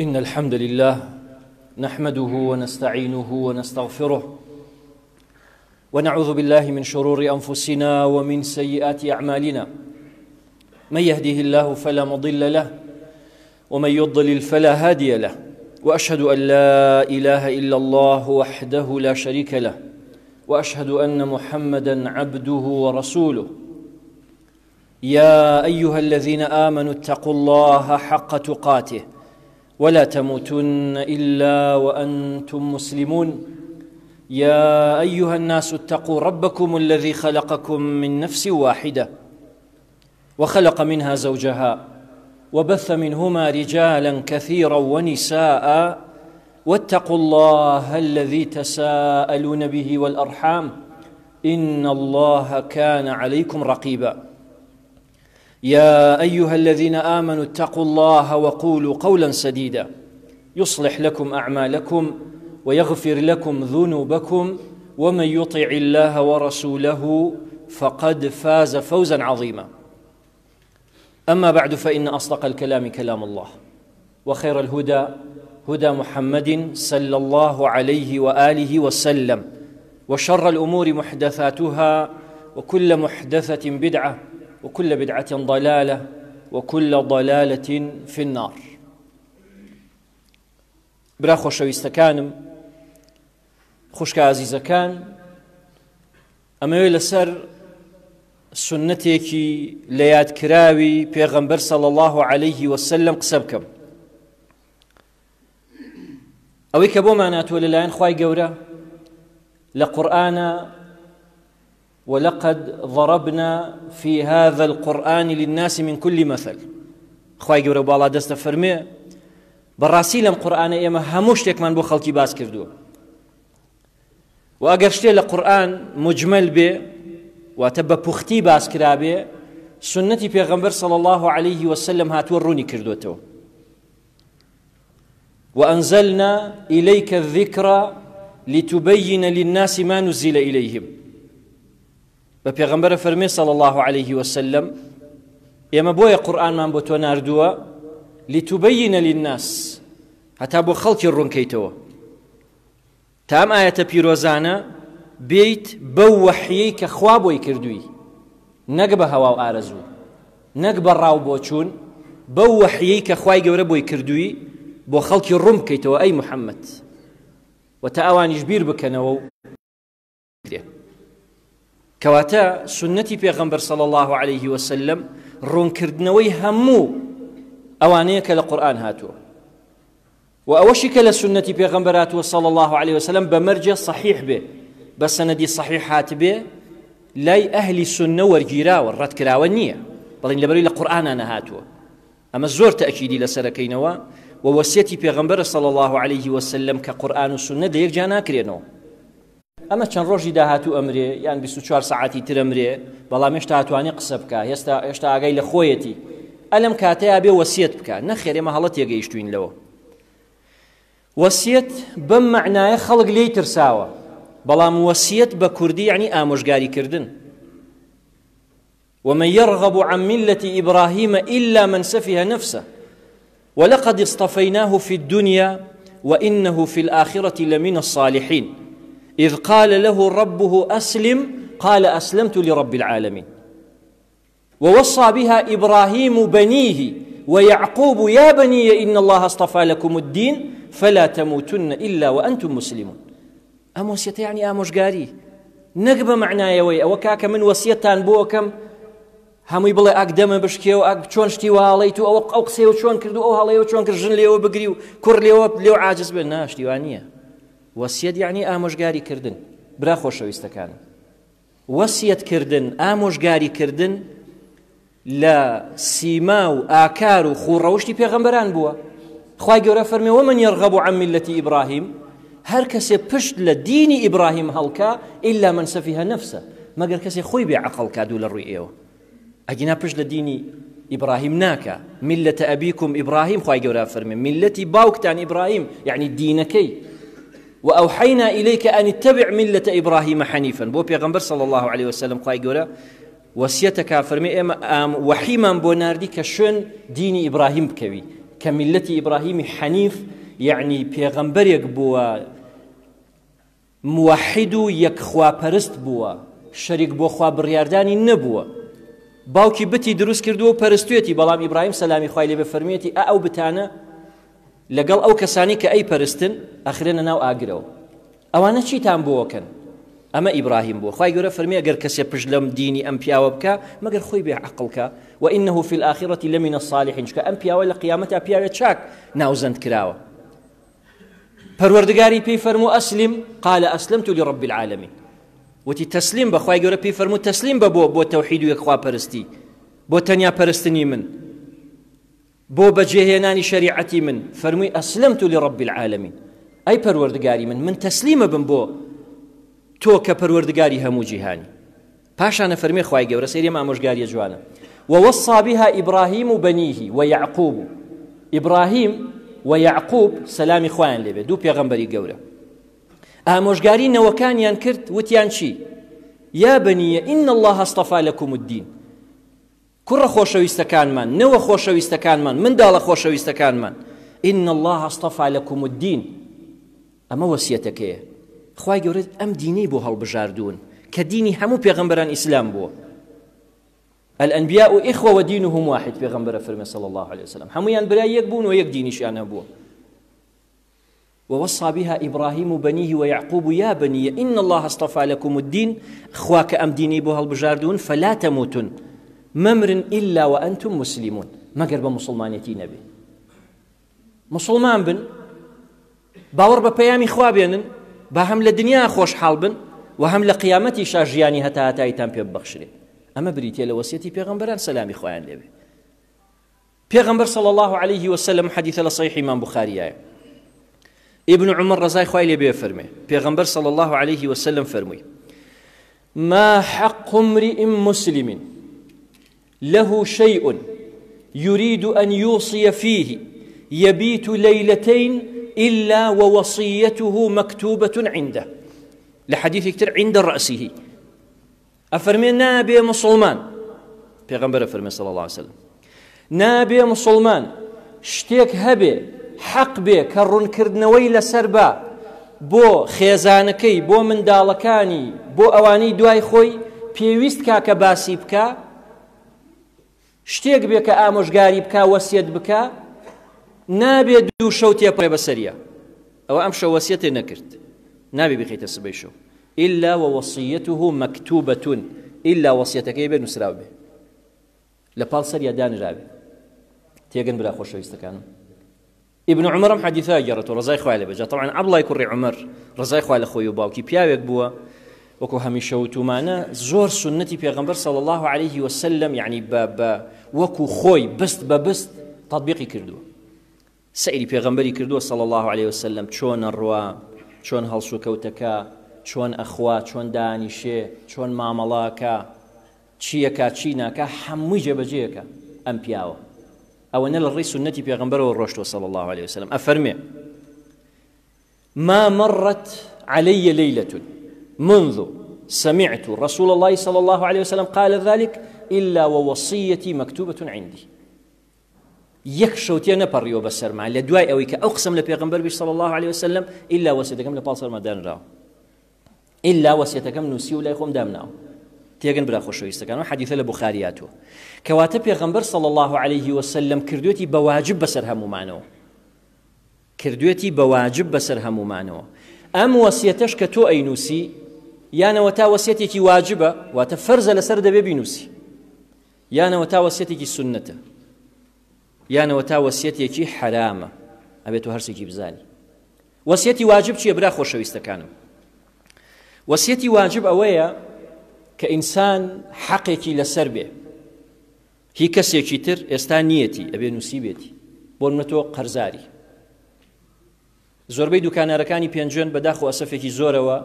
إن الحمد لله نحمده ونستعينه ونستغفره ونعوذ بالله من شرور أنفسنا ومن سيئات أعمالنا من يهده الله فلا مضل له ومن يضلل فلا هادي له واشهد ان لا اله الا الله وحده لا شريك له واشهد ان محمدا عبده ورسوله يا ايها الذين امنوا اتقوا الله حق تقاته ولا تموتن الا وانتم مسلمون يا ايها الناس اتقوا ربكم الذي خلقكم من نفس واحده وخلق منها زوجها وبث منهما رجالا كثيرا ونساء واتقوا الله الذي تساءلون به والارحام ان الله كان عليكم رقيبا يا ايها الذين امنوا اتقوا الله وقولوا قولا سديدا يصلح لكم اعمالكم ويغفر لكم ذنوبكم ومن يطع الله ورسوله فقد فاز فوزا عظيما اما بعد فان اصدق الكلام كلام الله وخير الهدى هدى محمد صلى الله عليه واله وسلم وشر الامور محدثاتها وكل محدثه بدعه وكل بدعه ضلاله وكل ضلاله في النار برا خۆشەویستەکانم خوشکە ئازیزەکان ئەمەوێ لەسەر سوننەتێکی لە یادکراوی پێغەمبەر صلی الله علیه وسلم قسە بکەم ئەوەی کە بۆمان هاتووە لەلایەن خوای گەورە لە قورئانە ولقد ضربنا في هذا القرآن للناس من كل مثل خوای گەورە باڵا دەستە فەرمێ بەڕاستی لەم قورئانە ئێمە هەموو شتێکمان بۆ خەڵکی باس کردووە وە ئەگەر شتێ لە قورئان مجمل بێ واتە بە پوختی باس کرابێ سنەتی پێغەمبەر صلی الله علیه وسلم هاتووە ڕوونی کردوێتەوە وأنزلنا إليك الذكر لتبين للناس ما نزل إليهم بە پێغەمبەرە فەرمێ صلی الله عليه وسلم ئێمە بۆیە قورئانمان بۆ تۆ ناردووە لتبين للناس هەتا بۆ خەڵکی ڕوونکەیتەوە تا ئەم ئایەتە پیرۆزانە بێیت بەو وەحیەی کە خوا بۆی کردووی نەک بە هەوا و ئارەزوو نەک بە ڕاو بۆچوون بەو وەحیەی کە خوای گەورە بۆی کردووی بۆ خەڵکی ڕوون بکەیتەوە ئەی محەممەد و تا ئەوانیش بیر بکەنەوە و کرێن کەواتە سنەتی پێغەمبەر صلی الله علیه وسلم ڕوونکردنەوەی هەموو ئەوانەیە کە لە قورئان هاتووە و ئەوەشی کە لە سنەتی پێغەمبەر هاتووە صلی الله علیه وسلم بە مەرجێ صحیح بێ بە سەنەدی صحیح هاتبێ لای ئەهلی سنە وەرگیراوە ڕەتکراوە نییە بەڵین لەبەری لە قورئانا نەهاتووە ئەمە زۆر تەئکیدی لەسەرەکەینەوە و وەسیەتی پێغەمبەرە صلی الله علیه وسلم کە قورئان و سنە لە یەک جیا ناکرێنەوە ئەمە چەند ڕۆژی داهاتوو ئەمرێ یان 24 سەعاتی تر ئەمرێ بەڵام هێشتا ئەتوانێ قسە بکا هێستا هێشتا ئاگای لە خۆیەتی ئەلەم کاتەیا بێ وەسیەت بکا نەخێر ئێمە هەڵە تێگەیشتوین لەوە وەسیەت بەم مەعنایە خەڵک لێی ترساوە بەڵام وەسیەت بە کوردی یعنی ئامۆژگاریکردن ومن يرغب عن ملة إبراهيم إلا من سفه نفسه ولقد اصطفيناه في الدنيا وإنه في الآخرة لمن الصالحين إذ قال له ربه أسلم قال أسلمت لرب العالمين ووصى بها إبراهيم بنيه ويعقوب يا بني إن الله اصطفى لكم الدين فلا تموتن إلا وأنتم مسلمون ئەم وەسیەتە یعنی ئامۆژگاری نەک بە مەعنایەوەی ئەوە کاکە من وەسیەتان بۆ ئەکەم هەمووی بڵێ ئاک دەمە بشکێ و ئاک چۆن شتی واڵیت و ئەوە ئەو قسەیە و چۆن کرد و ئەو هەڵەیە و چۆن کرد ژن لێوە بگری و کوڕ لێوە لێو عاجز بێت نا شتی وا نییە وەسیەت یعنی ئامۆژگاری کردن برا خۆشەویستەکانم وەسیەت کردن، ئامۆژگاری کردن لە سیما و ئاکار و خوو ڕەوشتی پێغەمبەران بووە. خوای گەورە فەرمی ومن یرغب عن ملة ابراهیم هەر کەسێ پشت لە دینی ئیبراهیم هەڵکا الا من سفه نفسه مەگەر کەسێ خۆی بێ عەقڵ کا دوو لە ڕووی ئێوە ئەگینا پشت لە دینی ئیبراهیم ناکا ملة ابیکم ابراهیم خوای گەورە فەرمی میلەتی باوکتان ئیبراهیم یعنی دینەکەی وأوحينا إليك أن اتبع ملة إبراهيم حنيفا بۆ پێغەمبەر صلى الله عليه وسلم خوای گەورە وەسیەتەکا فەرمی ئێمە ئام وەحیمان بۆ ناردی کە شوێن دینی ئیبراهیم بکەوی. کە میللەتی ئیبراهیمی حەنیف یەعنی پێغەمبەرێک بووە موەحید و یەک خواپەرست بووە، شەریک بۆ خوا بڕیاردانی نەبووە. باوکی بتی دروست کردووە و پەرستوێتی، بەڵام ئیبراهیم سەلامی خوای لێ بێ فەرموویەتی ئا ئەو بتانە لەگەڵ ئەو کەسانی کە ئەیپەرستن ئەخرێنە ناو ئاگرەوە. ئەوانە چیتان بۆکەن؟ ئەمە ئیبراهیم بووە. خوای گەورە فەرمی ئەگەر کەسێ پشت لەم دینی ئەم پیاوە بکا مەگەر خۆی بێ عەقڵ کا وإنه في الآخرة لمن الصالحین چونکە ئەم پیاوە لە قیامەتا پیاوێ چاک ناوزەند کراوە. پەروەردگاری پێی فەرموو ئەسلم قال ئەسلمت لرب العالمین وتی تەسلیم بە خوای گەورە پێی فەرموو تەسلیم بە بۆ بۆ تەوحید و یەکخوا پەرستی بۆ تەنیا پەرستنی من بۆ بەجێهێنانی شەریعەتی من فەرمووی ئەسلمت لرب العالمین ئەی پەروەردگاری من من تەسلیمە بم بۆ تۆ کە پەروەردگاری هەموو جیهانی پاشان ئەفەرمێ خوای گەورە سەیری ئەم ئامۆژگاریە جوانە ووصى بها إبراهيم بنيه ويعقوب ئیبراهیم و یعقوب سەلامی خوایان لێبێ دوو پێغەمبەری گەورە ئامۆژگاری نەوەکانیان کرد وتیان چی یا بني إن الله اصطفى لكم الدين کوڕە خۆشەویستەکانمان نەوە خۆشەویستەکانمان منداڵە خۆشەویستەکانمان إن الله اصطفى لكم الدين ئەمە وەسیەتەکەیە خوای گەورە ئەم دینەی بۆ هەڵبژاردوون کە دینی هەموو پێغەمبەران ئیسلام بووە الأنبیاء إخوة ودینهم واحد پێغەمبەرە فەرمێ صلی الله عليه وسلم هەموویان برای یەک بوون و یەک دینیشیان هەبووە ووصى بها إبراهيم بنيه ويعقوب يا بني إن الله اصطفى لكم الدين خوا کە ئەم دینەی بۆ هەڵبژاردوون فلا تموتن مەمرن إلا وأنتم مسلمون مەگەر بە مسلمانەتی نەبێ مسلمان بن باوەڕ بە پەیامی خوا بێنن با هەم لە دنیا خۆشحاڵ بن و هەم لە قیامەتیشا ژیانی هەتا هەتاییتان پێ ببەخشرێ ئەمە بریتە لە وەسیەتی پێغەمبەران سەلامی خوایان لێبێ پێغەمبەر صلی الله علیه وسلم حەدیثە لە صحیح ئیمام بخاریایە ابن عمر ڕەزای خوای لێ بێ فەرمێ پێغەمبەر صلی الله علیه وسلم فەرمووی ما حق امرئ مسلم له شيء يريد أن يوصي فيه يبيت ليلتين إلا ووصيته مكتوبة عنده لحديث كتير عند رأسه ئەفەرمێ نابێ موسڵمان پێغەمبەر ئەفەرمێ صلی الله علیه وسلم نابێ موسڵمان شتێک هەبێ حەق بێ کە ڕوونکردنەوەی لەسەر بە بۆ خێزانەکەی بۆ منداڵەکانی بۆ ئەوانەی دوای خۆی پێویست کا کە باسی بکە شتێک بێ کە ئامۆژگاری بکا وەسیەت بکا نابێ دوو شەو تێپەڕێ بەسەریا ئەوە ئەم شەو وەسیەتێ نەکرد نابێ بیخەیتە سبەی شەو إلا ووصيته مكتوبة إلا وەسیەتەکەی بێ نووسراو بێ لە پاڵ سەریا دانرابێ تێگەن برا خۆشەویستەکانم ئیبن عومەر ئەم حەدیثە ئەگێڕێتەوە ڕەزای خوای لێ بێت جا تەبعەن عەبدوڵای کوڕی عومەر ڕەزای خوا لە خۆی و باوکی پیاوێک بووە وەکو هەمیشە وتومانە زۆر سنەتی پێغەمبەر صلی الله علیه وسلم یعنی بە بە وەکو خۆی بست بە بست تطبیقی کردووە سەیری پێغەمبەری کردووە صلی الله علیه وسلم چۆن ئەڕوا چۆن هەڵسوکەوتەکە چۆن ئەخوا چۆن دانیشێ چۆن مامەڵاکە چیەکە چی ناکە هەمووی جێبەجێەکە ئەم پیاوە ئەوەنە لە ڕێی سوننەتی پێغەمبەرەوە ڕۆشتوە صلی اللە علیە وسلم ئەفەرمێ ما مرت علي ليلة منذ سمعت رسول الله صلى الله عليه وسلم قال ذلك إلا ووصيتي مكتوبة عندي یەک شەو تێ نەپەڕیوە بەسەرما لە دوای ئەوەی کە ئەو قسەم لە پێغەمبەر بیست صلی الله عليه وسلم ئیلا وەسیەتەکەم لە پاڵ سەرما دانراوە ئیلا وەسیەتەکەم نووسی و لای خۆم دامناوە تێگەن برا خۆشەویستەکان و حەدیثە لە بوخاری هاتووە کەواتە پێغەمبەر صلی الله علیه وسلم کردوێتی بە واجب بەسەر هەموومانەوە کردوێتی بە واجب بەسەر هەموومانەوە ئەم وەسیەتەش کە تۆ ئەینوسی یانەوە تا وەسیەتێکی واجبە واتە فەرزە لەسەر دەبێ بینوسی یانەوە تا وەسیەتێکی سوننەتە یانەوە تا وەسیەتێکی حەرامە ئەبێت تۆ هەرسێکی بزانی وەسیەتی واجب چییە برا خۆشەویستەکانم وەسیەتی واجب ئەوەیە کە ئینسان حەقێکی لەسەر بێ هی کەسێکی تر ئێستا نیەتی ئەبێ نووسی بێتی بۆ منە تۆ قەرزاری زۆربەی دوکانارەکانی پێنجوێن بەداخ و ئەسەفێکی زۆرەوە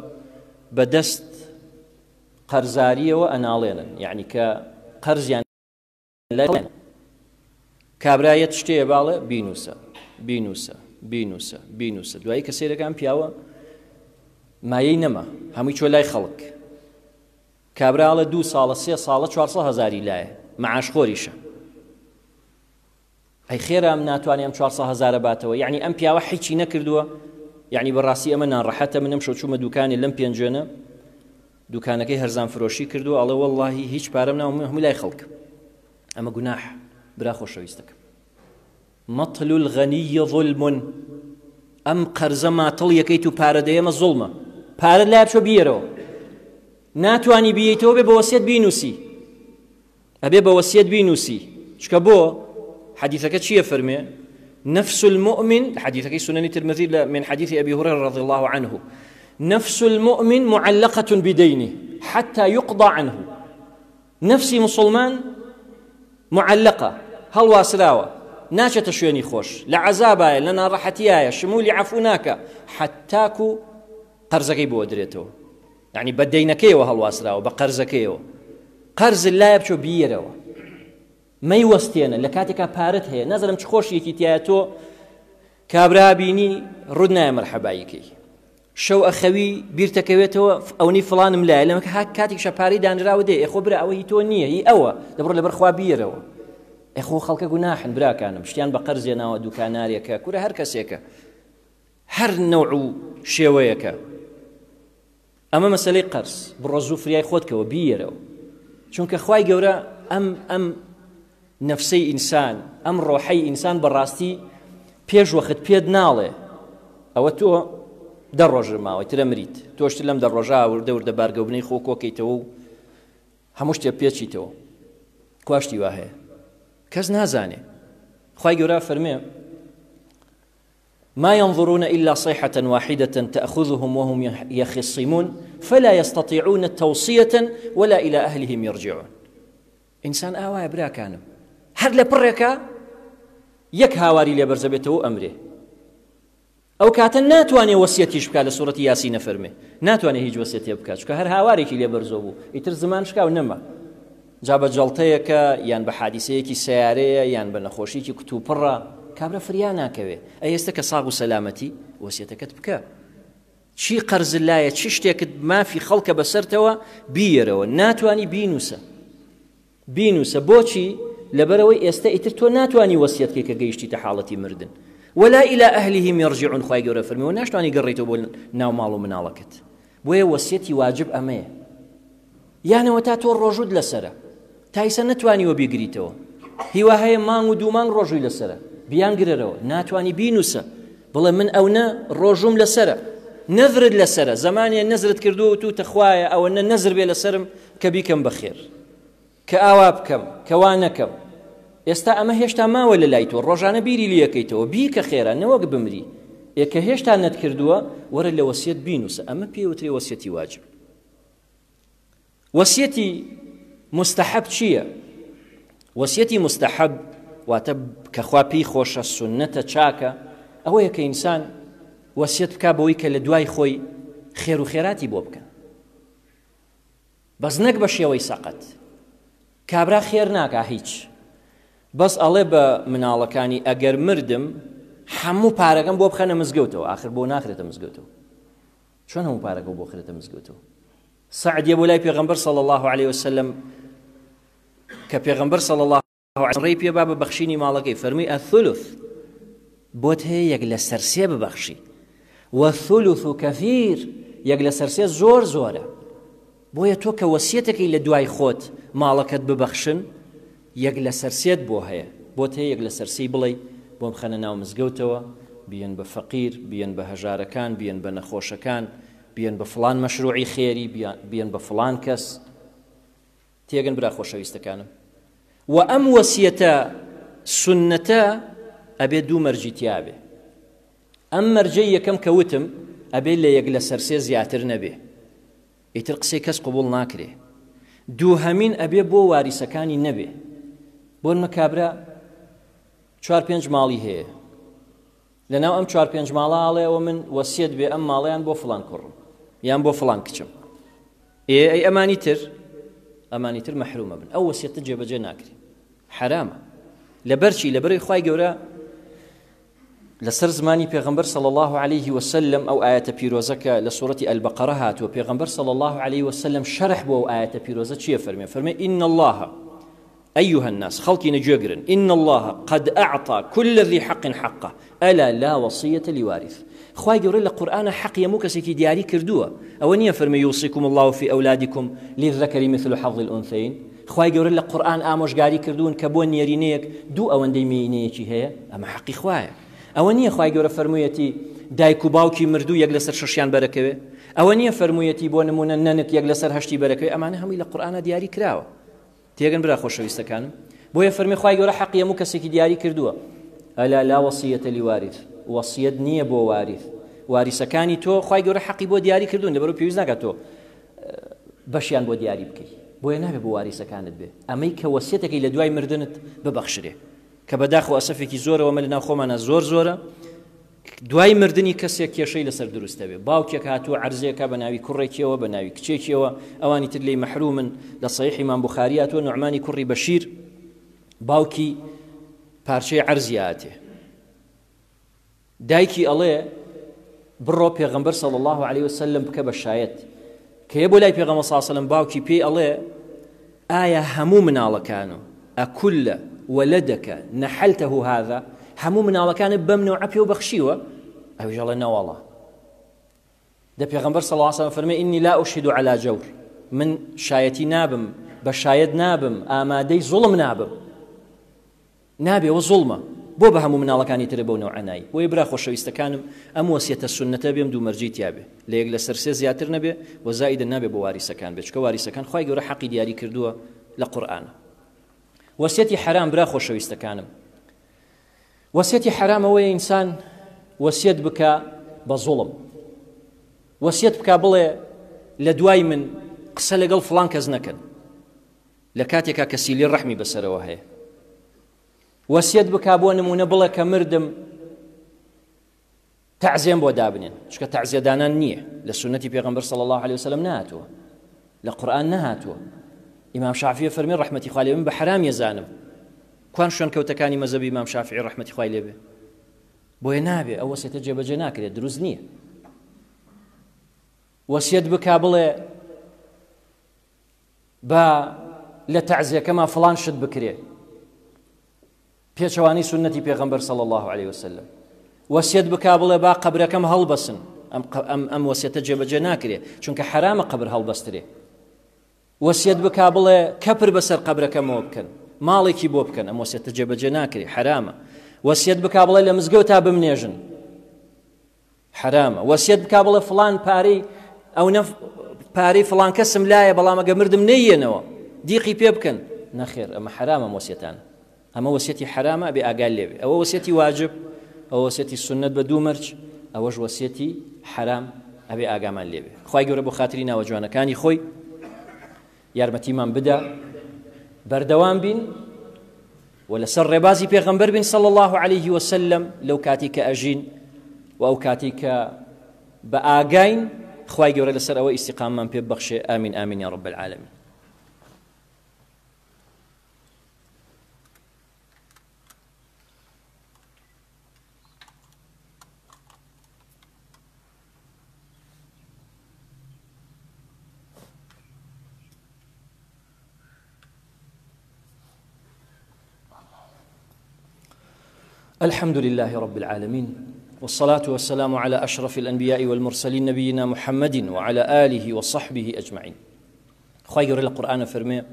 بەدەست قەرزاریەوە ئەناڵێنن یعنی کە قەرزیان لای کابرا یەت شتەیە باڵێ بینوسە بینوسە بینوسە بینوسە دوایی کە سەیرەکان پیاوە مایەی نەما هەمووی چۆ لای خەڵک کابراڵە دوو ساڵە سێ ساڵە 400 هزاری لایە معاش خۆریشە. ئەی خێرە ئەم ناتوانێ ئەم 400 هەزارە باتەوە؟ یعنی ئەم پیاوە حیچی نەکردووە؟ یعنی بەڕاستی ئەمە ناڕەحەتە. من ئەمشەو چوومە دوکانێ لەم پێنجوێنە، دوکانەکەی هەرزان فرۆشی کردووە، ئەڵێ وەڵڵاهی هیچ پارەم ناوە، هەموو لای خەڵک. ئەمە گوناح برا خۆشەویستەکەم. مطل الغنی ظلم، ئەم قەرزە ماتڵ یەکەیت و پارە دەیەمە زوڵمە. پارەت لای بچۆ بیەرەوە، ناتوانی بیەیتەوە بێ بە وەسیەت بینوسی، ئەبێ بە وەسیەت بینوسی. چکە بۆ حەدیثەکە چییە فەرمێ؟ نفس المؤمن، حديثك سنن الترمذي من حديث أبي هريرة رضي الله عنه: نفس المؤمن معلقة بدينه حتى يقضى عنه. نفسي مسلمان معلقة هەڵواسراوە، ناچێتە شوێنی خۆش، لە عەزابایە، لە ناڕەحەتیایە، شمولی عەفو ناکە حەتاکو قەرزەکەی بۆ درێتەوە. یعنی بە دەینەکەیەوە هەڵواسراوە، بە قەرزەکەیەوە. قەرز لایە بچۆ بیرەوە، مەیوەستێنە لە کاتێکا پارەت هەیە. نازانم چ خۆشیەکی تایە تۆ کابرا بینی ڕوود نایە مەرحەباییکەی، شەو ئەخەوی بیرتەکەوێتەوە ئەونی فڵانم لایە، لەمەکە هاک کاتێکشە پارەی دانراوە دێ، ئێخۆ برا ئەوە هی تۆ نییە هی ئەوە، دەبڕۆ لەبەر خوا بیرەوە. ئێخۆ خەڵکە گوناحن براکانم، شتیان بە قەرزێ ناوە، دوکانارێکە، کورە هەر کەسێکە، هەر نەوع و شێوەیەکە. ئەمە مەسەلەی قەرز، بڕۆ زوو فریای خۆت کەوە بیەرەوە، چونکە خوای گەورە ئەم ئەم نەفسەی ئینسان، ئەم ڕۆحەی ئینسان بەڕاستی پێش وەخت پێت ناڵێ ئەوە تۆ دە ڕۆژ ماوەی ترە مریت، تۆشتر لەم دە ڕۆژە وردە وردە بارگەوبنەی خۆ کۆکەیتەوە و هەموو شتێ پێچیتەوە. کواشتی وا هەیە کەس نازانێ. خوای گەورە فەرمێ: ما ينظرون إلا صيحة واحدة تأخذهم وهم يخصمون فلا يستطيعون توصية ولا إلى أهلهم يرجعون. ئینسان ئاوایە براکانم، هەر لە پڕێکە یەک هاواری لێ بەرزەبێتەوە ئەمرێ، ئەو کاتە ناتوانێ وەسیەتیش بکات. لە سوڕەتی یاسی نەفەرمێ ناتوانێ هیچ وەسیەتێ بکات، چونکە هەر هاوارێکی لێ بەرزۆ بوو ئیتر زمان شکا و نەما. جا بە جەڵتەیەکە یان بە حادیسەیەکی سەیارەیە یان بە نەخۆشیکی کتوپڕە، کابرا فریا ناکەوێ. ئەی ئێستا کە ساغ و سەلامەتی وەسیەتەکەت بکە، چی قەرز لایە، چی شتێکت مافی خەڵکە بەسەرتەوە بیەرەوە، ناتوانی بینوسە، بینوسە. بۆچی؟ لەبەرەوەی ئێستا ئیتر تۆ ناتوانی وەسیەت کەی کە گەیشتیتە حاڵەتی مردن. ولا إلى أهلهم يرجعون، خوای گەورە فەرمی و ناشتوانی گەڕێیتەوە بۆ ناو ماڵ و مناڵەکەت. بۆیە وەسیەتی واجب ئەمەیە، یانەوە تا تۆ ڕۆژوت لەسەرە تا ئیسە نەتوانیوە بیگریتەوە، هیوا هەیە مانگ و دوو مانگ ڕۆژووی لەسەرە، بیانگرەرەوە، ناتوانی بینوسە، بڵێ من ئەو نە ڕۆژوم لەسەرە، نەزرت لەسەرە، زەمانێ نەزرت کردووە و تو تەخوایە ئەوە نە نەزر بێ لەسەرم کە بیکەم بەخێر، کە ئاوا بکەم، کە وا نەکەم. ئێستا ئەمە هێشتا ماوە لە لای تۆ، ڕۆژانە بیری لێکەیتەوە، بیکە خێرا نەوەک بمری. ئێ کە هێشتا نەتکردووە وەرە لە وەسیەت بینوسە. ئەمە پێوترێ وەسیەتی واجب. وەسیەتی مستەحەب چییە؟ وەسیەتی مستەحەب واتە کە خوا پێی خۆشە، سوننەتە، چاکە، ئەوەیە کە ئینسان وەسیەت بکا بەوەی کە لە دوای خۆی خێر و خێراتی بۆ بکەن، بەس نەک بە شێوەی سەقەت. کابرا خێر ناکا هیچ، بەس ئەڵێ بە مناڵەکانی ئەگەر مردم هەموو پارەکەم بۆ بخەنە مزگەوتەوە. ئاخر بۆ ناخرێتە مزگەوتەوە؟ چۆن هەموو پارەکە بۆ خرێتە مزگەوتەوە؟ سەعد یە بۆ لای پێغەمبەر صلی الله علیه وسلم، کە پێغەمبەر صلی الله علیه ڕێی پێ با بە بەخشینی ماڵەکەی، فەرمی الثلث، بۆت هەیە یەک لەسەر سێ ببەخشی، والثلث كثير، یەک لەسەر سێ زۆر زۆرە. بۆیە تۆ کە وەسیەتەکەی لە دوای خۆت ماڵەکەت ببەخشن، یەک لەسەر سێت بۆ هەیە، بۆت هەیە یەک لەسەر سێی بڵێ بۆم خەنە ناو مزگەوتەوە، بیەن بە فەقیر، بیەن بە هەژارەکان، بیەن بە نەخۆشەکان، بیەن بە فڵان مەشروعی خێری، بیەن بە فڵان کەس. تێگەن برا خۆشەویستەکانم؟ و ئەم وەسیەتە سوننەتە ئەبێ دوو مەرجی تیابێ. ئەم مەرجەی یەکەم کە وتم ئەبێ لە یەک لەسەر سێ زیاتر نەبێ، ئیتر قسەی کەس قبوڵ ناکرێ. دووهەمین ئەبێ بۆ واریسەکانی نەبێ. بۆنمە کابرا چوار پێنج ماڵی هەیە، لەناو ئەم چوار پێنج ماڵە ئاڵێ ئەوە من وەسیەت بێ ئەم ماڵیان بۆ فڵان کوڕم یان بۆ فڵان کچم، ئێ ئەی ئەمانی تر؟ ئەمانی تر مەحرومە بن، ئەو وەسیەتە جێبەجێ ناکرێ، حرامە. لەبەرچی؟ لەبەرەی خوای گەورە لەسەر زمانی پێغەمبەر صلی الله علیه وسلم ئەو ئایەتە پیرۆزە کە لە سورەتی البقرە هاتووە، پێغەمبەر صلی الله علیه وسلم شەرح بۆ ئەو ئایەتە پیرۆزە چییە فەرمێ؟ فەرمێ إن الله. أيها الناس خەڵکینە گوێگرن إن الله قد أعطى كل ذي حق حقه ألا لا وصية لوارث خوای گەورە لە قورئانە حەقی هەموو کەسێکی دیاری کردووە ئەوە نییە فەرمی یوصیکم الله فی ئەولادکم للذکر مثل حظ الأنثیین خوای گەورە لە قورئان ئامۆژگاری کردوون کە بۆ نێرینەیەک دوو ئەوەندەی مێینەیەکی هەیە ئەمە حەقی خوایە ئەوە نییە خوای گەورە فەرموویەتی دایک و باوکی مردوو یەک لەسەر شەشیان بەرەکەوێ ئەوە نییە فەرموویەتی بۆ نمونە نەنک یەک لەسەر هەشتی بەرەکەوێ ئەمانە هەمووی لە قورئانە دیاری کراوە تێگەن برا خۆشەویستەکانم بۆیە فەرمی خوای گەورە حەقی هەموو کەسێکی دیاری کردووە ئەلا لا وەسیەتە لوارث وەسیەت نییە بۆ وارث واریسەکانی تۆ خوای گەورە حەقی بۆ دیاری کردوون لەبەرو پێویست ناکات تۆ بەشیان بۆ دیاری بکەیت بۆیە نابێ بۆ واریسەکانت بێ ئەمەی کە وەسیەتەکەی لە دوای مردنت ببەخشرێ کە بەداخ و ئەسەفێکی زۆرەوە مە لە ناو خۆمانە زۆر زۆرە دوای مردنی کەسێک کێشەی لەسەر دروست دەبێ باوکێک هاتووە عەرزێکە بە ناوی کوڕێکیەوە بە ناوی کچێکیەوە ئەوانی تر لێی مەحرومن لە صحیح ئیمام بوخاری هاتووە نوعمانی کوڕی بەشیر باوکی پارچەی عەرزی هاتێ دایکی ئەڵێ بڕۆ پێغەمبەر صلی الله علیه وسلم بکە بە شایەت کە یە بۆ لای پێغەمبەر صلی الله علیه وسلم باوکی پێی ئەڵێ ئایا هەموو مناڵەکان و ئەکل ولدک نحلته هذا هەموو مناڵەکانت بەم نەوعە پێو بەخشیوە ئەویش ئەڵێ نەوەڵا دە پێغەمبەر صلی الله علیه وسلم فەرمی ئینی لا أشهد على جور من شایەتی نابم بە شایەت نابم ئامادەی زوڵم نابم نابێ ئەوە زوڵمە بۆ بە هەموو مناڵەکانی ترە بەو نەوعە نای بۆیە برا خۆشەویستەکانم ئەم وەسیەتە سوننەتە بێم دوو مەرجی تیابێ لە یەک لەسەر سێ زیاتر نەبێ وە زائیدە نابێ بۆ واریسەکان بێ چونکە واریسەکان خوای گەورە حەقی دیاری کردووە لە قورئانە وەسیەتی حەرام برا خۆشەویستەکانم وەسیەتی حەرام ئەوەیە ئینسان وەسیەت بکە بە زوڵم وەسیەت بکە بڵێ لە دوای من قسە لەگەڵ فڵان کەس نەکەن لە کاتێکا کە سیلی ڕەحمی بەسەرەوە هەیە وەسیەت بکا بۆ نمونە بڵێ کە مردم تەعزێم بۆ دابنێن چکە تەعزیەدانان نییە لە سنەتی پێغەمبەر صلی الله عليه وسلم نهاتووە لە قورئان نهاتووە ئیمام شافعی فەرمی ڕەحمەتی خوای لێ من بە حەرام یەزانم کوان شوێنکەوتەکانی مەزەبی ئیمام شافعی ڕەحمەتی خوای لێ بێ بۆیە نابێ ئەو وەسیەتە جێبەجێ ناکرێت دروست نییە وەسیەت بکا بڵێ با لە تەعزیەکەما فڵان شت بکرێ پێچەوانەی سوننەتی پێغەمبەر صلی الله علیه وسلم وەسیەت بکا بڵێ با قەبرەکەم هەڵبەسن ئەم ئەم ئەم وەسیەتە جێبەجێ ناکرێ چونکە حەرامە قەبر هەڵبەسترێ وەسیەت بکا بڵێ کەپر بەسەر قەبرەکەمەوە بکەن ماڵێکی بۆ بکەن ئەم وەسیەتە جێبەجێ ناکرێ حەرامە وەسیەت بکا بڵێ لە مزگەوتا بمنێژن حەرامە وەسیەت بکا بڵێ فڵان پارەی ئەو نە پارەی فڵان کەسم لایە بەڵام ئەگە مردم نەیەنەوە دیقی پێ بکەن نەخێر ئەمە حەرامە وەسیەتان ئەمە وەسیەتی حەرامە بێ ئاگال لێبێ ئەوە وەسیەتی واجب ئەوە وەسیەتی سنت بە دوو مەرج ئەوەش وەسیەتی حەرام ئەبێ ئاگامان لێبێ خوای گەورە بۆ خاتری ناوە جوانەکانی خۆی یارمەتیمان بدا بەردەوام بین و لەسەر ڕێبازی پێغەمبەر بین صلی اللە علیه وسلم لەو کاتی کە ئەژین و ئەو کاتی کە بە ئاگاین خوای گەورە لەسەر ئەوە ئیستیقاممان پێ ببەخشێ ئامین ئامین یا رب العالمین. الحمد لله رب العالمين والصلاة والسلام على أشرف الأنبياء والمرسلين نبينا محمد وعلى آله وصحبه أجمعين خير القرآن فرمي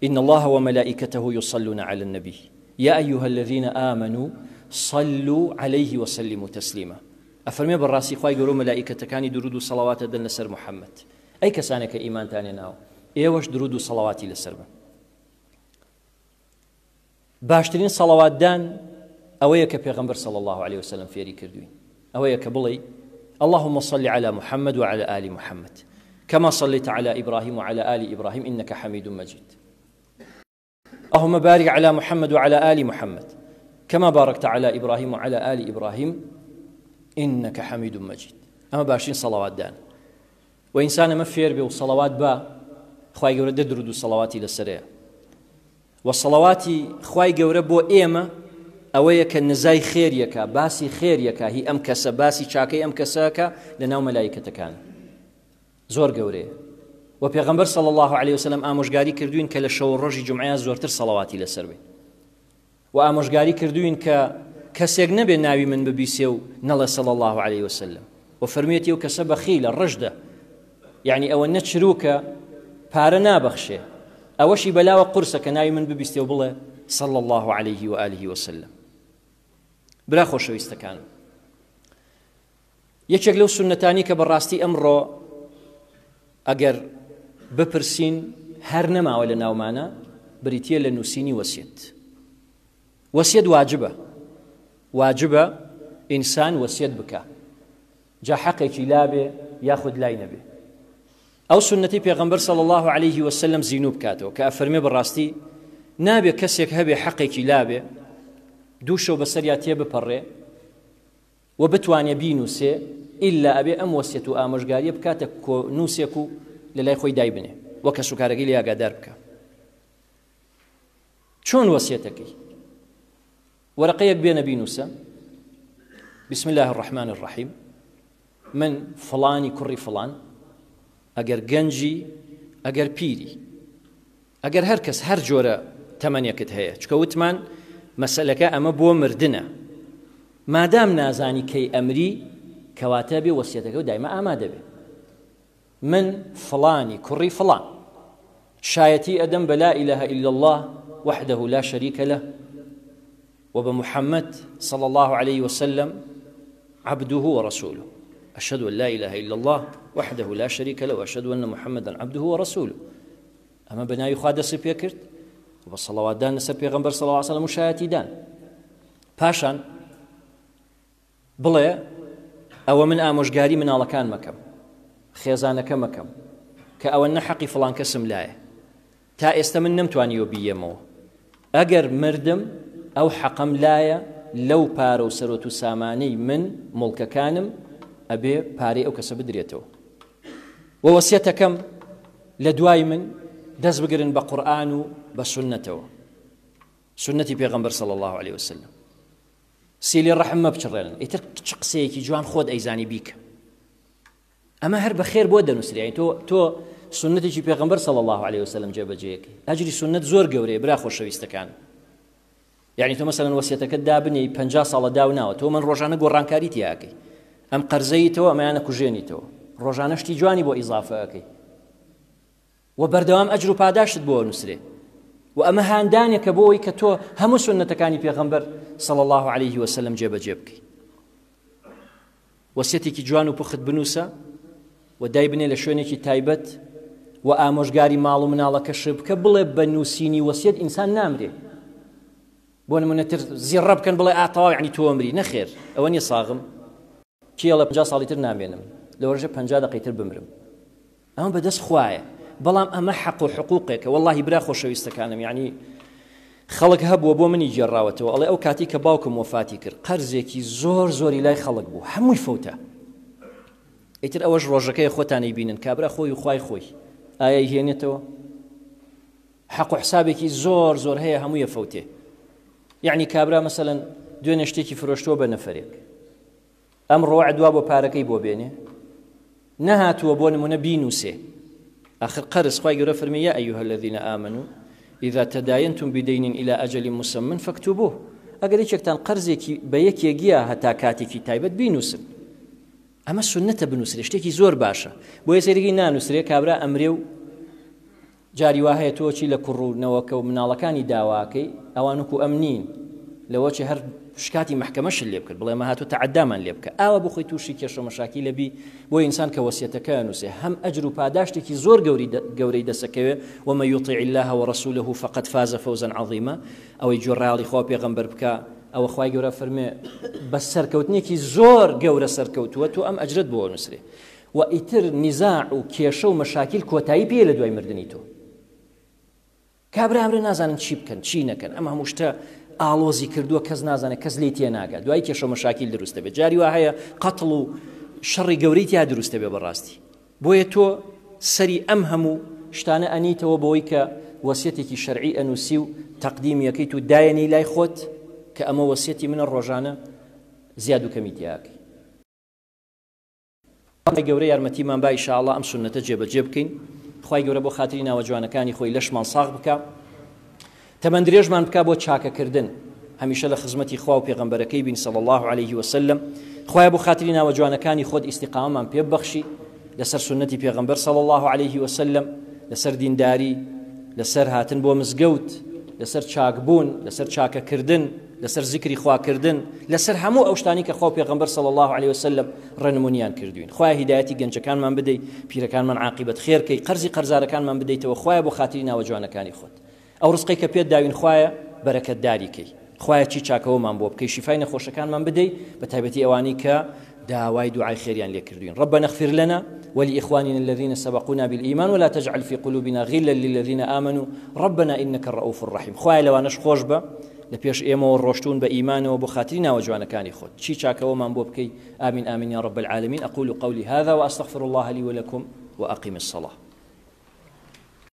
إن الله وملائكته يصلون على النبي يا أيها الذين آمنوا صلوا عليه وسلموا تسليما أفرمي بالراسي خواي گەورە و مەلائیکەتەکانی درود و صلوات دەن لەسەر محمد ئەی کەسانێک کە ئیمانتان هێناوە ئێوەش درود و سەڵەواتی لەسەر بن باشترین سەڵەواتدان ئەوەیە کە پێغەمبەر صلی الله عليه وسلم فێری کردوین ئەوەیە کە بڵێ اللهم صل على محمد وعلى آل محمد كما صليت على إبراهيم وعلى آل إبراهيم إنك حميد مجيد اللهم بارك على محمد وعلى آل محمد كما باركت على إبراهيم وعلى آل إبراهيم إنك حميد مجيد ئەمە باشترین سەڵەوات دان و ئینسان ئەمە فێر بێ و سەڵەوات با خوای گەورە دە درود و سەڵەواتی لەسەرەیە و سەڵەواتی خوای گەورە بۆ ئێمە ئەوەیە کە نزای خێریەکە باسی خێریەکە هی ئەم کەسە باسی چاکەی ئەم کەسەکە لە ناو مەلایکەتەکان زۆر گەورەیە. و پێغەمبەر صلی الله علیه وسلم ئامۆژگاری کردوین کە لە شەو و ڕۆژی جومعەیا زۆرتر سەڵەواتی لەسەر بین و ئامۆژگاری کردوین کە کەسێک نەبێ ناوی من ببیسێ و نەڵێ صلی الله علیه وسلم و فەرموویەتی ئەو کەسە بەخیلە ڕژدە یعنی ئەوە نە چروکە پارە نابەخشێ ئەوەشی بەلاوە قورسە کە ناوی من ببیستێ و بڵێ صلی الله علیه و آله وسلم برا خۆشەویستەکانم یەکێک لەو سوننەتانی کە بەڕاستی ئەمڕۆ ئەگەر بپرسین هەر نەماوە لە ناومانە بریتە لە نووسینی وەسیەت. وەسیەت واجبە، واجبە ئینسان وەسیەت بکە جا حەقێکی لابێ یاخود لای نەبێ. ئەو سوننەتی پێغەمبەر صلی الله علیه وسلم زینوو بکاتەوە کە ئەفەرمێ بەڕاستی نابێ کەسێک هەبێ حەقێکی لابێ دوو شەو بەسەریا تێبپەڕێ و بتوانێ بینووسێ ئیلا ئەبێ ئەم وەسیەت و ئامۆژگاریە بکاتە کۆنووسێک و لە لای خۆی دایبنێ و کەسوکارەکەی لێ ئاگادار بکا. چۆن وەسیەتەکەی؟ وەرەقەیەک بێنە بینووسە، بسم الله الرحمن الرحیم، من فڵانی کوڕی فڵان، ئەگەر گەنجی ئەگەر پیری، ئەگەر هەر کەس هەر جۆرە تەمەنێکت هەیە چکە وتمان مەسەلەکە ئەمە بۆ مردنە مادام نازانی کەی ئەمری کەواتە بێ وەسیەتەکە و دایمە ئامادە بێ من فڵانی کوڕی فڵان شایەتی ئەدەم بە لا إله إلا الله وحده لا شريك له و بە محمد صلى الله عليه وسلم عبده ورسوله أشهد أن لا إله إلا الله وحده لا شريك له وأشهد أن محمدا عبده ورسوله ئەمە بە ناوی خوا دەستی پێ کرد و بە سەڵەواتدان لەسەر پێغەمبەر صلی الله علیه وسلم و شایەتیدان پاشان بڵێ ئەوە من ئامۆژگاری مناڵەکان مەکەم خێزانەکە مەکەم کە ئەوە نە حەقی فڵان کەسم لایە تا ئێستا من نەمتوانیوە بیەمەوە ئەگەر مردم ئەو حەقەم لایە لەو پارە و سەرۆت و سامانەی من موڵکەکانم ئەبێ پارەی ئەو کەسە بدرێتەوە و وەسیەتەکەم لە دوای من دەست بگرن بە قورئان و بە سوننەتەوە سوننەتی پێغەمبەر صلی الله علیه وسلم سیلی ڕەحم مەپچڕێنن ئیتر چ قسەیەکی جوان خۆت ئەیزانی بیکە ئەمە هەر بەخێر بۆ دەنووسری تۆ تۆ سنتێکی پێغمبەر صلی الله عليه وسلم جێبەجێەکەی ئەجری سنت زۆر گەورەیە برا خۆشەویستەکان یعنی تۆ مەسەلەن وەسیەتەکەت دابنێی 50 ساڵە داو ناوە تۆ من ڕۆژانە گۆڕانکاری تیاکەی ئەم قەرزەیتەوە ئەمەیانە کوژێنیتەوە ڕۆژانە شتی جوانی بۆ ئیزافەکەی و بەردەوام ئەجر و پاداشتت بۆ نووسرێ و ئەمە هاندانێکە بۆ ئەوەی کە تۆ هەموو سنەتەکانی پێغەمبەر صلی الله عليه وسلم جێبەجێ بکەی وەسیەتێکی جوان و پوخت بنووسە و دایبنێ لە شوێنێکی تایبەت و ئامۆژگاری ماڵ و مناڵەکەشت بکە بڵێ بە نووسینی وەسیەت ئینسان نامرێ بۆ نمونە تر زیڕە بکەن بڵێ ئا تەواو یعنی تۆ ئەمری نەخێر ئەوە نییە ساغم کێڵە 50 ساڵی تر نامێنم لەوەرژە 50 دقەی تر بمرم ئەمە بەدەست خوایە بەڵام ئەمە حەق و حقوقێکە وەڵاهی برا خۆشەویستەکانم یعنی خەڵک هەبووە بۆ منی گێڕاوەتەوە ئەڵێ ئەو کاتی کە باوکم وەفاتی کرد قەرزێکی زۆر زۆری لای خەڵک بوو هەمووی فەوتە ئیتر ئەوەش ڕۆژەکەی خۆتانی بینن کابرا خۆی و خوای خۆی ئایا هێنێتەوە حەق و حسابێکی زۆر زۆر هەیە هەموویە فەوتێ یعنی کابرا مەسەلەن دوێنێ شتێکی فرۆشتووە بە نەفرێک ئەمڕۆ وەعد وا بۆ پارەکەی بۆ بێنێ نەهاتووە بۆ نمونە بینوسێ ئاخر قەرز خوای گەورە فەرمی یا ئەیها الذین آمنوا اذا تداینتم بدین الى اجل مسمى فاكتبوه ئەگەر یەکێکتان قەرزێکی بە یەکێکیە هەتا کاتێکی تایبەت بینوسن ئەمە سنتە بنووسرێ شتێکی زۆر باشە بۆیە سەیرەکەی نانووسرێ کابرا ئەمرێ و جاری وا هەیە تۆ چی لە کوڕ و نەوەکە و مناڵەکانی داواکەی ئەوان وەکو ئەم نین لەوە چی هەر شکاتی مەحکەمەشت لێ بکرد بڵێ مە هاتوو تەعەدامان لێ بکە ئاوا بۆ خۆی تووشی کێشە مەشاکی لە بی بۆ ئینسان کە وەسیەتەکە نووسێ هەم ئەجر و پاداشتێکی زۆر گەوری گەورەی دەسەکەوێ ومن یطیع الله ورسوله فقد فاز فوزا عظیما ئەوەی گوێڕایەڵی خوا پێغەمبەر بکە ئەوە خوای گەورە فەرمێ بە سەرکەوتنێکی زۆر گەورە سەرکەوتووە تۆ ئەم ئەجرت بۆ نووسرێ و ئیتر نیزاع و کێشە و مەشاکیل کۆتایی پێیە لە دوای مردنی تۆ. کابرا ئەمرێ نازانن چی بکەن چی نەکەن ئەم هەموو شتە ئاڵۆزی کردووە کەس نازانێت کەس لێی تێناگات دوای کێشە و مەشاکیل دروست دەبێت جاری وا هەیە قەتڵ و شەڕی گەورەی تیا دروست دەبێت بەڕاستی بۆیە تۆ سەری ئەم هەموو شتانە ئەنیتەوە بۆی کە وەسیەتێکی شەرعی ئەنووسی و تەقدیمیەکەیت و دایەنی لای خۆت کە ئەمە وەسیەتی منە ڕۆژانە زیاد و کەمی تیاکەی. خوای گەورە یارمەتیمان با ئیشاڵا ئەم سوننەتە جێبەجێ بکەین. خوای گەورە بۆ خاتری ناوە جوانەکانی خۆی لەشمان ساغ بکا تەمەن درێژمان بکا بۆ چاکەکردن هەمیشە لە خزمەتی خوا و پێغەمبەرەکەی بین صلی الله علیه وسلم خوایە بۆ خاتری ناوە جوانەکانی خۆت ئیستیقامەمان پێ ببەخشی لەسەر سوننەتی پێغەمبەر صلی الله علیه وسلم لەسەر دینداری لەسەر هاتن بۆ مزگەوت لەسەر چاکبوون لەسەر چاکەکردن لەسەر زیکری خواکردن لەسەر هەموو ئەو شتانی کە خوا و پێغەمبەر صلی الله علیه وسلم ڕێنمونیان کردوین خوایە هیدایەتی گەنجەکانمان بدەی پیرەکانمان عاقیبەت خێرکەی قەرزی قەرزارەکانمان بدەیتەوە خوایە بۆ خاتری ناوە جوانەکانی خۆت ئەو ڕزقەی کە پێت داوین خوایە بەرەکەتداری کەی خوایە چی چاکەوەمان بۆ بکەی شیفای نەخۆشەکانمان بدەی بە تایبەتی ئەوانەی کە داوای دوعای خێریان لێ کردوین ربنا اغفر لنا ولإخواننا الذين سبقونا بالإيمان ولا تجعل في قلوبنا غلا للذين آمنوا ربنا إنك الرؤوف الرحيم خوایە لەوانەش خۆش بە لە پێش ئێمەوە ڕۆشتون بە ئیمانەوە بۆ خاتری ناوە جوانەکانی خۆت چی چاکەوەمان بۆ بکەی آمین آمین یا رب العالمین أقول قولي هذا وأستغفر الله لي ولكم وأقم الصلاة.